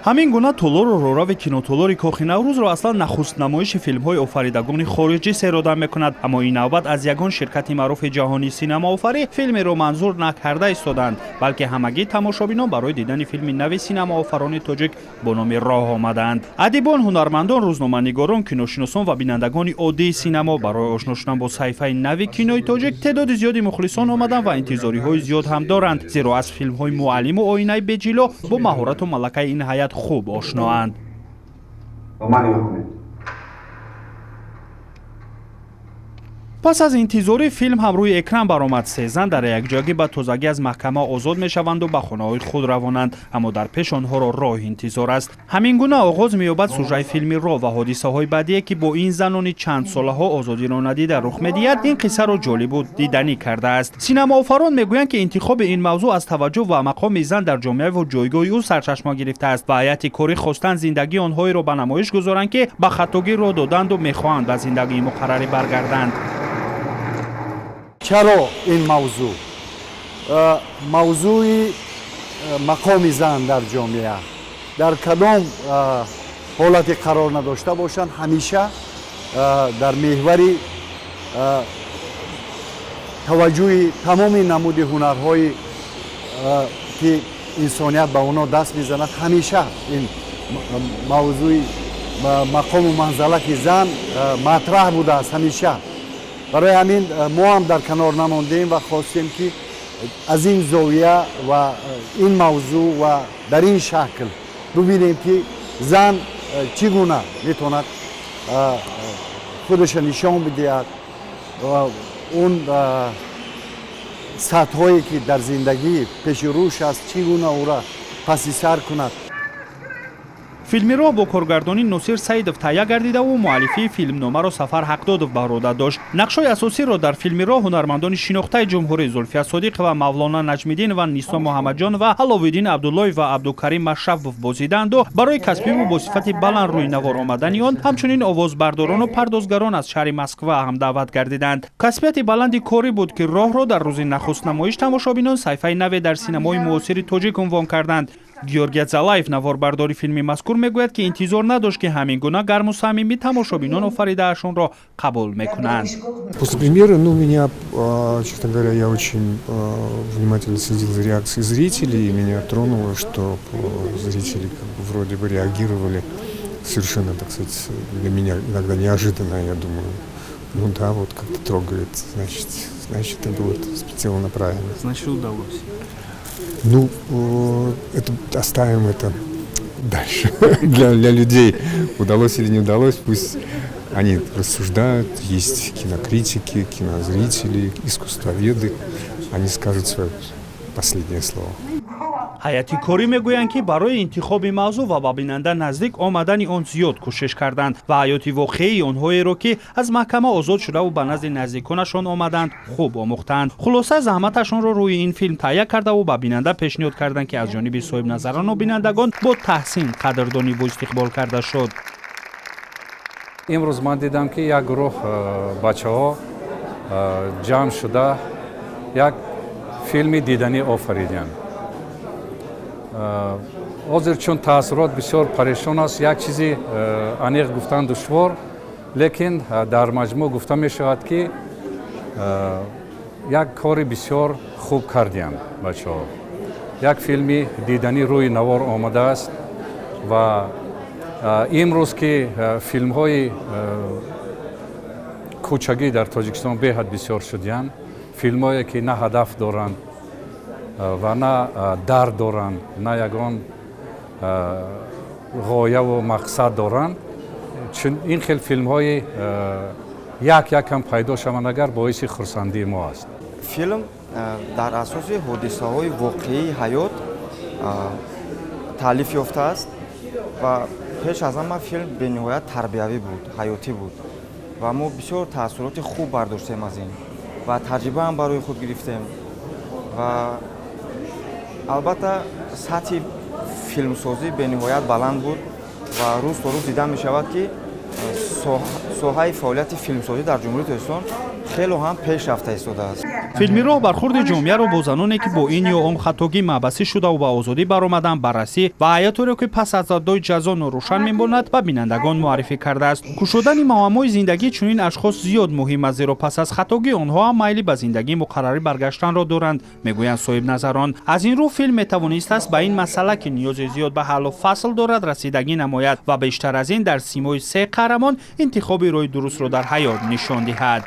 Ҳамин гуна толору роҳрави кинотолори Кохи Наврӯзро аслан нахуст намоиши филмҳои офаридагони хориҷӣ серодам мекунад. Аммо ин навбат аз ягон ширкати маъруфи ҷаҳонии синамаофарӣ филмеро манзур накарда истоданд, балки ҳамагӣ тамошобинон барои дидани филми нави синамаофарони тоҷик бо номи «Роҳ» омадаанд. Адибон, ҳунармандон, рӯзноманигорон, киношиносон ва бинандагони оддии синамо барои ошно шудан бо саҳифаи нави кинои тоҷик теъдоди зиёди мухлисон омаданд ва интизориҳои зиёд ҳам доранд, зеро аз филмҳои «Муаллиму» «Оинаи беҷило» бо маҳорату малакаи ин ҳайат хуб ошноанд. Ба ман нигоҳ кунед. Пас аз интизорӣ филм ҳам рӯи экран баромад. Се зан дар якҷоягӣ ба тозагӣ аз маҳкама озод мешаванду ба хонаҳои худ равонанд, аммо дар пеш онҳоро роҳ интизор аст. Ҳамин гуна оғоз меёбад сужаи филми «Роҳ» ва ҳодисаҳои баъдие, ки бо ин занони чандсолаҳо озодиро надида рух медиҳад, ин қиссаро ҷолибу диданӣ кардааст. Синамаофарон мегӯянд, ки интихоби ин мавзӯъ аз таваҷҷӯҳ ва мақоми зан дар ҷомеаву ҷойгоҳи ӯ сарчашма гирифтааст ва ҳайати корӣ хостанд зиндагии онҳоеро ба намоиш гузоранд, ки ба хатогӣ роҳ доданду мехоҳанд ба зиндагии муқаррарӣ баргарданд. Чаро ин мавзӯъ? Мавзӯи мақоми зан дар ҷомеа дар кадом ҳолате қарор надошта бошанд, ҳамеша дар меҳвари таваҷҷӯҳи тамоми намуди ҳунарҳое ки инсоният ба онҳо даст мезанад, ҳамеша ин мавзӯи мақому манзалати зан матраҳ будааст ҳамеша. Барои ҳамин мо ҳам дар канор намондем ва хостем, ки аз ин зовия ва ин мавзӯъ ва дар ин шакл бибинем, ки зан чӣ гуна метавонад худашро нишон бидиҳад, он сатҳҳое ки дар зиндагӣ пеши рӯш аст, чӣ гуна ӯра паси сар кунад. Филми «Роҳ» бо коргардонии Носир Саидов таҳия гардидаву муаллифии филмномаро Сафар Ҳақдодов ба уҳда дошт. Нақшҳои асосиро дар филми «Роҳ» ҳунармандони шинохтаи ҷумҳурӣ Зулфия Содиқова, Мавлона Наҷмиддин ва Нисо Муҳаммадҷон ва Аловиддин Абдуллоев ва Абдукарим Машрапов бозиданду барои касбиву бо сифати баланд рӯи навор омадани он ҳамчунин овозбардорону пардозгарон аз шаҳри Москва ҳам даъват гардиданд. Касбияти баланди корӣ буд, ки «Роҳро» дар рӯзи нахуст намоиш тамошобинон саҳифаи наве дар синамои муосири тоҷик унвон карданд. Георгия Залаев, наворбардори филми мазкур, мегӯяд, ки интизор надошт, ки ҳамин гуна гарму самимӣ тамошобинон офаридаашонро қабул мекунанд. После премьеры, ну, меня, честно говоря, я очень внимательно следил за реакцией зрителей, и меня тронуло, что зрители как бы вроде бы реагировали совершенно, так сказать, для меня иногда неожиданно, я думаю, ну да, вот как-то трогает, значит, это было сделано правильно. Значит, удалось. Ну, это оставим это дальше для людей. Удалось или не удалось, пусть они рассуждают. Есть кинокритики, кинозрители, искусствоведы. Они скажут свое последнее слово. Ҳайати корӣ мегӯянд, ки барои интихоби мавзӯъ ва ба бинанда наздик омадани он зиёд кӯшиш карданд ва ҳаёти воқеии онҳоеро, ки аз маҳкама озод шудаву ба назди наздиконашон омаданд, хуб омӯхтанд. Хулоса, заҳматашонро рӯи ин филм таҳия кардаву ба бинанда пешниҳод карданд, ки аз ҷониби соҳибназарону бинандагон бо таҳсин қадрдониву истиқбол карда шуд. Имрӯз ман дидам, ки як гурӯҳ бачаҳо ҷамъ шуда як филми диданӣ офариданд. Ҳозир чун таассурот бисёр парешон аст, як чизи аниқ гуфтан душвор, лекин дар маҷмӯъ гуфта мешавад, ки як кори бисёр хуб кардиям бачаҳо. Як филми диданӣ рӯи навор омадааст ва имрӯз ки филмҳои кӯчагӣ дар Тоҷикистон беҳад бисёр шудиянд, филмҳое ки на ҳадаф доранд ва на дард доранд, на ягон ғояву мақсад доранд, чун ин хел филмҳои як якам пайдо шаванд агар, боиси хурсандии мо аст. Филм дар асоси ҳодисаҳои воқеии ҳаёт таълиф ёфтааст ва пеш аз ҳама филм бениҳоят тарбиявӣ буд, ҳаётӣ буд ва мо бисёр таассуроти хуб бардоштем аз ин ва таҷрибаам барои худ гирифтем. Ва албатта, сатҳи филмсозӣ бениҳоят баланд буд ва рӯз то рӯз дида мешавад, ки соҳаи фаъолияти филмсозӣ дар Ҷумҳурии Тоҷикистон Хело ҳам пеш рафта истодааст. Филми «Роҳ» бархурди ҷомеаро бо заноне, ки бо ин ё он хатогӣ маҳбасӣ шудаву ба озодӣ баромаданд, баррасӣ ва ҳаётеро, ки пас аз адои ҷазо норӯшан мемонад, ба бинандагон муаррифӣ кардааст. Кушодани муаммои зиндагии чунин ашхос зиёд муҳим аст, зеро пас аз хатогӣ онҳо ҳам майли ба зиндагии муқаррарӣ баргаштанро доранд, мегӯянд соҳибназарон. Аз ин рӯ филм метавонистааст ба ин масъала, ки ниёзи зиёд ба ҳаллу фасл дорад, расидагӣ намояд ва бештар аз ин дар симои се қаҳрамон интихоби роҳи дурустро дар ҳаёт нишон диҳад.